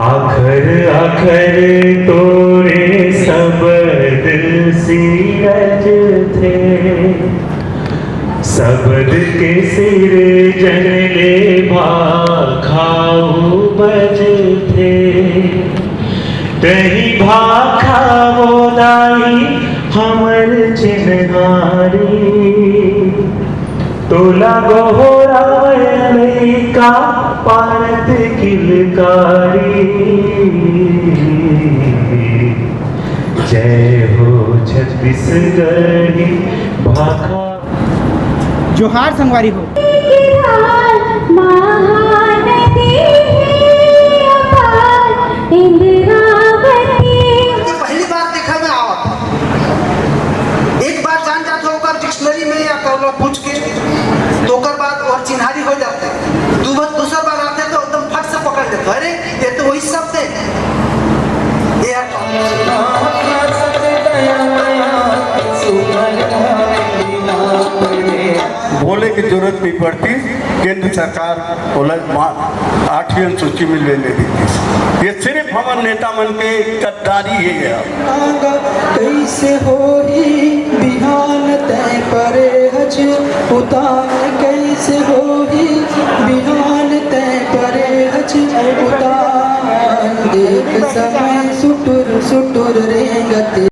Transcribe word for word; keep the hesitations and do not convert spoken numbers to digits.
आखर आखर तोरे सबद सिरजथे, सबद के सिरजन ले भाखा उपजथे। तहीं भाखा वो दाई हमर चिन्हारी, तोला गोहराय लइका पारत किलकारी। जय हो छत्तीसगढ़ी भाखा। जोहार संगवारी हो। महानदी हे अपार इंद्रावती। पहली बार देखा मैं आवत। एक बार जान जात हो ओकर डिक्शनरी में या कौनो पूछ के, तो ओकर बाद और चिन्हारी हो जाते। दू बार, दूसर बार आते तो एकदम फट से पकड़ लेते, "अरे, ये तो वही शब्द है।" ये यार, भोले की जरूरत नहीं पड़ती, केंद्र सरकार बोला, "माँ, आठवीं अनुसूची में लेने देती।" ये सिर्फ हमर नेता मन के गद्दारी है यार। मांगा कैसे होही बिहान तय परे हच उतान, कैसे होही बिहान तय परे हच उतान। देख समय सुटुर सुटुर रेंगत